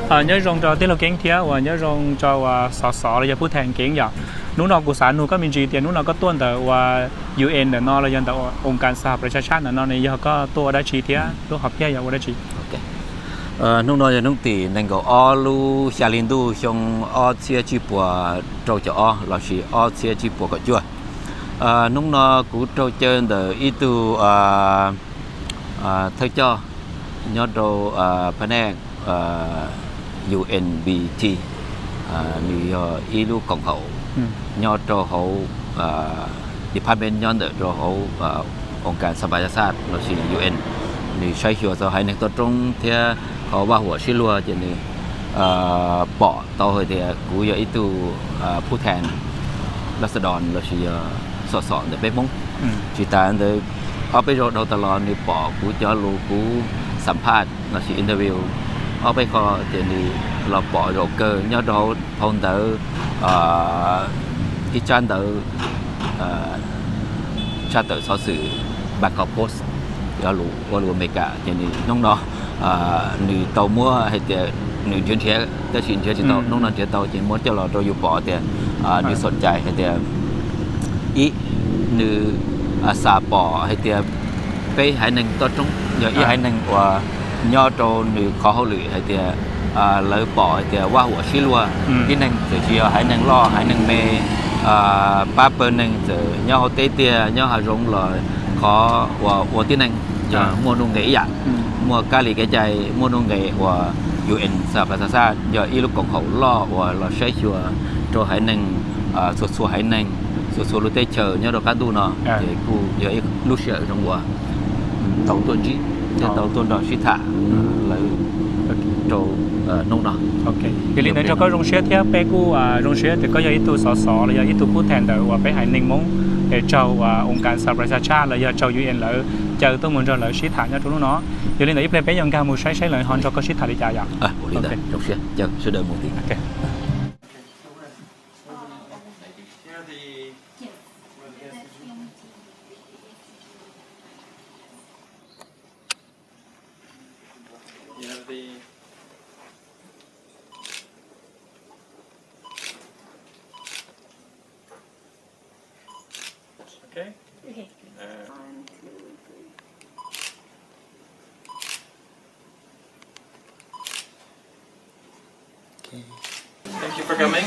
Nyob zoo rau tij laug Keeb thiab uas nyob zoo rau uas xov xov los yog phub thees Keeb yom. Hnub no kuv xav nug koj me ntsis tias hnub no koj tuaj ntawm uas U N ntawm no los yog ntawm Oos Kas Xas Has Pas Tsha Tshaj ntawm no ne yog koj tuaj ua dab tsi thiab lub hom phiaj yog ua dab tsi? Hnub no yog hnub tim nees nkaum ob lub xya hli ntuj xyoo ob txhiab tsib puas rau caum ob lossis ob txhiab tsib puas kaum cuaj. Hnub no kuv raug caw ntawm ib tug thawj coj nyob rau pha nej U N B T, nws yog ib lub koom haum nyob rau hauv department nyob ntawm rau hauv Oos Kas Xas Pas Tsha Tshaj lossis U N. Nws saib xyuas txog haiv neeg toj roob thiab qhov vaj huam sib luag ces nws pom tau hais tias kuv yog ib tug phub thees las xas dos lossis yog xov xov ntawm peb Hmoob. Tsis tas ntawd, ob peb zaug dhau tas los nws pom kuv cov lus kuv xam phaj lossis interview ob peb qho ces nws los pom zaum kawg nyob rau hauv ntawv ib tsab ntawv tshaj tawm xov xwm Bangkok Post, cov lus ua lus Amelikas. Ces nws hnub no nws tau muab hais tias nws nrhiav nrhiav tab sis nrhiav tsis tau, hnub no nrhiav tau ces muab coj los rau yus pom tias nws xam cai hais tias ib, nws xam pom hais tias peb haiv neeg toj roob yog ib haiv neeg uas nyob rau nws qhov hauj lwm hais tias lawv pom hais tias vaj huam sib luag, tib neeg txawm tsis yog haiv neeg loj haiv neeg me, pab pawg neeg txawm nyob hauv teb tiag nyob hav zoov los qhov uas ua tib neeg yog muaj nuj nqis ib yam, muaj kab li kev cai, muaj nuj nqis uas U N Xas Pas Tsha Tshaj yog ib lub koom haum loj uas los saib xyuas rau haiv neeg txhua txhua haiv neeg, txhua txhua lub teb chaws nyob rau qab ntuj no, ces kuj yog ib lub sij hawm zoo uas tau tuaj ntsib thiab tau tuaj nrog sib tham lawv rau hnub no. Yog li ntawd nrog koj zoo siab thiab peb kuj zoo siab tias koj yog ib tug xov xov los yog ib tug phub thees ntawm uas peb haiv neeg Hmoob es raug uas Oos Kas Xas Pas Tsha Tshaj los yog raug U N lawv caw tuaj mus nrog lawv sib tham nyob rau hnub no. Yog li ntawd ib pliag peb yuav nkag mus saib saib lawv ho nrog koj sib tham li cas yom. Sawv daws mus tim Thank you for coming.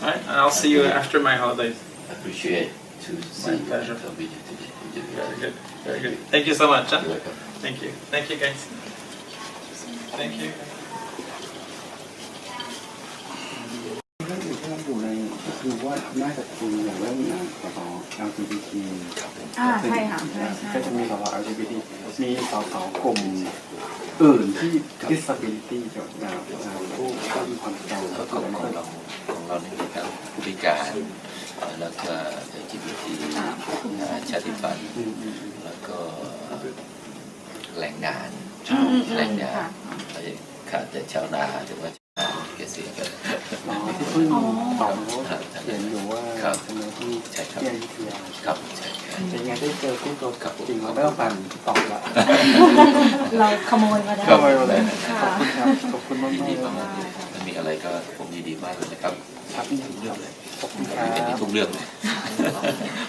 All right, and I'll see you after my holidays. Appreciate to see you. My pleasure. Very good. Very good. Thank you so much. You're welcome. Thank you. Thank you, guys. Thank you. อยู่ในก็คือว่าน่าจะคุยในเรื่องของ แอล จี บี ที อ่าใช่ค่ะใช่ใช่ ก็จะมีสส แอล จี บี ที มีสสกลุ่มอื่นที่ disability กับผู้ผู้มีความพิการ ของของเราของเรานี่มีทั้งผู้พิการแล้วก็ แอล จี บี ที ชาติพันธุ์แล้วก็แรงงานแรงงานขาดแต่ชาวนาหรือว่า อ๋อที่เพิ่งตอบเขียนอยู่ว่าใช่ไหมที่เตี้ยอยุธยาครับใช่ครับเป็นไงได้เจอคู่ตัวจริงแล้วได้ฟังตอบละ เราขโมยมาได้ ขโมยมาเลย ค่ะ ขอบคุณครับขอบคุณมากๆ ยินดีมากๆเลยครับ ถ้ามีอะไรก็ผมยินดีมากเลยนะครับ ครับ ทุกเรื่องเลย ขอบคุณครับ ยินดีทุกเรื่องเลย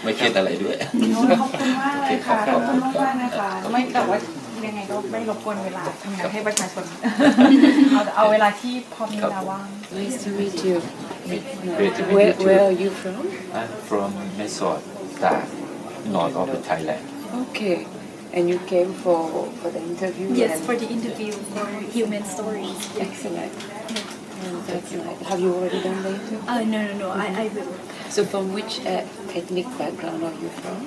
ไม่เครียดอะไรด้วย ขอบคุณมากเลยค่ะ ขอบคุณมากๆนะคะ ไม่แต่ว่ายังไงก็ไม่รบกวนเวลาทำงานให้ประชาชน เอาเอาเวลาที่พอมีเวลาว่าง Nice to meet you. Great to meet you too. Where are you from? I'm from Mae Sot, North of Thailand. Okay. And you came for for the interview? Yes, for the interview for Human Stories. Excellent. That's nice. Have you already done the interview? Uh, no, no, no. I, I will. So from which uh, ethnic background are you from?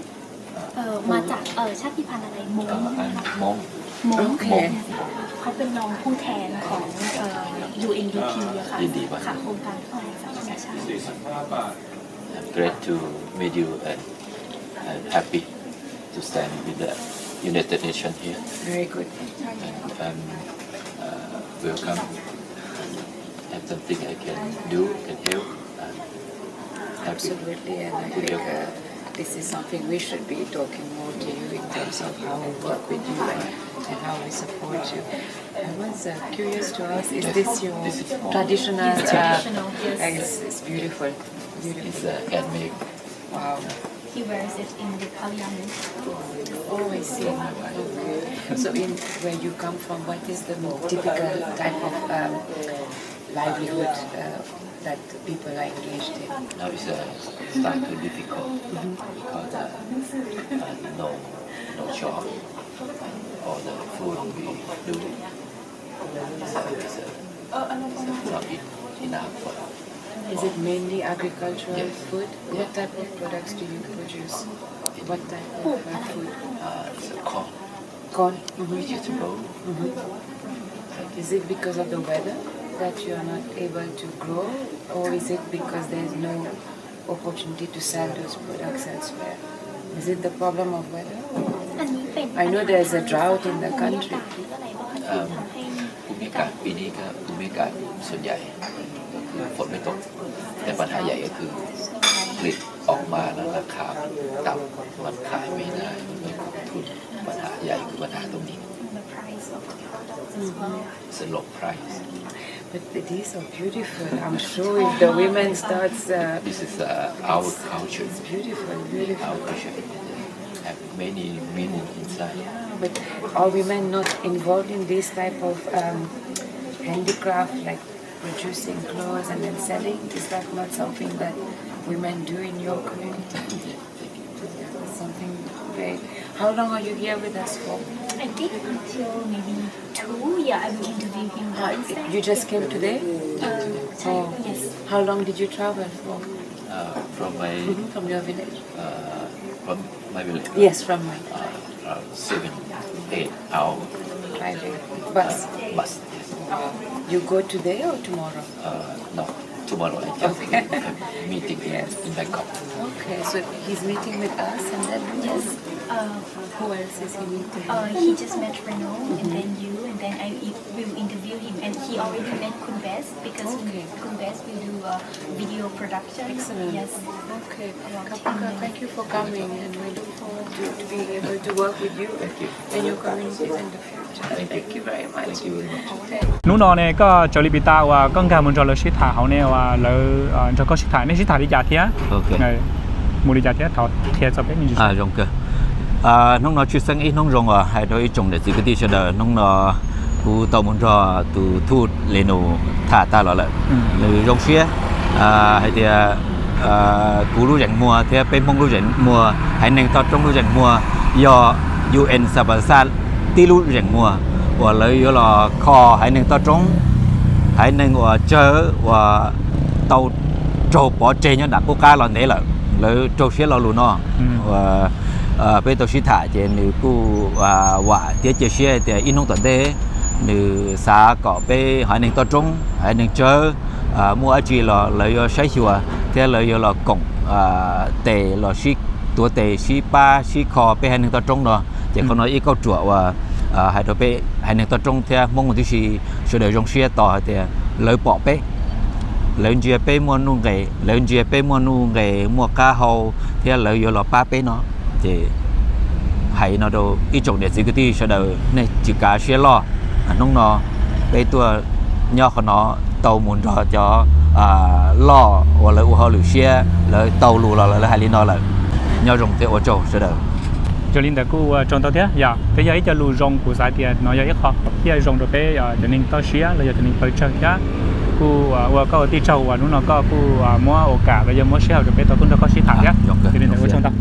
เอ่อมาจากเอ่อชาติพันธุ์อะไร Hmong ใช่ไหมคะ Hmong. Hmong. Okay. เขาเป็นรองผู้แทนของเอ่อ U N D P อะค่ะ ยินดีมาก ค่ะ โครงการพัฒนาสังคมแห่งชาติ I'm glad to meet you and I'm happy to stand with the United Nations here. Very good. And I'm uh, welcome. Have something I can do, can help. I'm happy. Absolutely, and I think uh, this is something we should be talking more to you in terms of how we work with you and, and how we support you. I was uh, curious to ask, is this your traditional? It's traditional, uh, yes. It's, it's beautiful. Beautiful. It's uh, handmade. Wow. He wears it in the parliament. Oh, I see. Okay. So, in where you come from, what is the typical type of um, livelihood uh, that people are engaged in? Now it's uh, start to difficult because uh, uh, no no job or the food we do. It's a, it's a, it's a not enough for us. Is it mainly agricultural food? Yes. What type of products do you produce? What type of uh, food? Uh, it's a corn. Corn. Mm-hmm. Vegetable. Mm-hmm. Is it because of the weather that you are not able to grow, or is it because there is no opportunity to sell those products elsewhere? Is it the problem of weather? I know there is a drought in the country. Um, ภูมิอากาศปีนี้ก็ภูมิอากาศส่วนใหญ่ก็คือฝนไม่ตกแต่ปัญหาใหญ่ก็คือผลิตออกมาแล้วราคาต่ำมันขายไม่ได้มันไม่คุ้มทุนปัญหาใหญ่คือปัญหาตรงนี้ The price of the products as well. It's a low price. But these are beautiful. I'm sure if the women starts. Uh, this is uh, our culture. It's beautiful, beautiful. Our culture have many meaning inside. Yeah, but are women not involved in this type of um, handicraft, like producing clothes and then selling? Is that not something that women do in your community? Something great. How long are you here with us for? I think until maybe two. Yeah, I will interview him. Ah, Wednesday. You just came today? Uh, oh. Yes. How long did you travel for? Uh, from my from your village. Uh, from my village. Yes, from my. Uh, uh, seven, eight hours. Driving. Bus. Uh, bus. Yes. You go today or tomorrow? Uh, no, tomorrow I just okay. Meeting yes. In Bangkok. Okay, so he's meeting with us and then who yes. Else? Uh, who else is he meeting? Uh, he just met Reno mm-hmm. And then you, and then I will interview him. And he already met Kun Best because okay. Kun Best will do a video production. Excellent. Yes. Okay. Thank you for coming and we look forward to, to being able to work with you and your community in the future. Thank you very much. Hnub no ne koj cov li pis tas uas koj nkag mus nrog lawv sib tham hauv ne uas lawv nrog koj sib tham nej sib tham li cas thiab? Mus li cas thiab thov qhia txog peb me ntsis. Hnub no tshwj xeeb ib hnub zoo uas hais rau ib tsoom niam txiv kwv tij sawv daws hnub no kuv tau mus nrog tus thuj le nus tham tag los lawm. Nws zoo siab hais tias kuv lub zeem muag thiab peb Hmoob lub zeem muag, haiv neeg toj roob lub zeem muag yog UN Xas Pas Xaj tib lub zeem muag uas lawv yuav los kho haiv neeg toj roob, haiv neeg uas tsawg uas tau raug pov tseg nyob nram qub qab los ntev lawm, lawv raug siab lo lus no. Peb tau sib tham ces nws kuj vam thiab cia siab tias ib hnub tom ntej nws xav kom peb haiv neeg toj roob, haiv neeg tsawg muaj dab tsi los lawv yuav saib xyuas thiab lawv yuav los koom tes los sib tuav tes sib pab sib kho peb haiv neeg toj roob no. Ces qhov no ib kauj ruam uas hais rau peb haiv neeg toj roob thiab Hmoob tib si sawv daws zoo siab tos hais tias lawv pom peb, lawv ntsia peb muaj nuj nqes, lawv ntsia peb muaj nuj nqes muaj qab hau thiab lawv yuav los pab peb no. Ces hais no rau ib tsoom niam txiv kwv tij sawv daws nej tsis kav siab loj. Hnub no peb tuaj nyob qhov no tau mus nrog cov loj uas lawv ua hauj lwm siab lawv tau lus los lawv hais li no lawm. Nyob zoo thiab ua tsaug sawv daws. Yog li ntawd kuj ua tsaug ntau thiab yom, twb yog ib co lus zoo kuv xav tias no yog ib qho thiaj zoo rau peb cov neeg toj siab los yog cov neeg pawg tsawg thiab. Kuj ua koj ua tij tsaug uas hnub no koj kuj muab ua kam los yog muab sij hawm rau peb tau tuaj nrog koj sib tham thiab. Yog li ntawd ua tsaug ntau.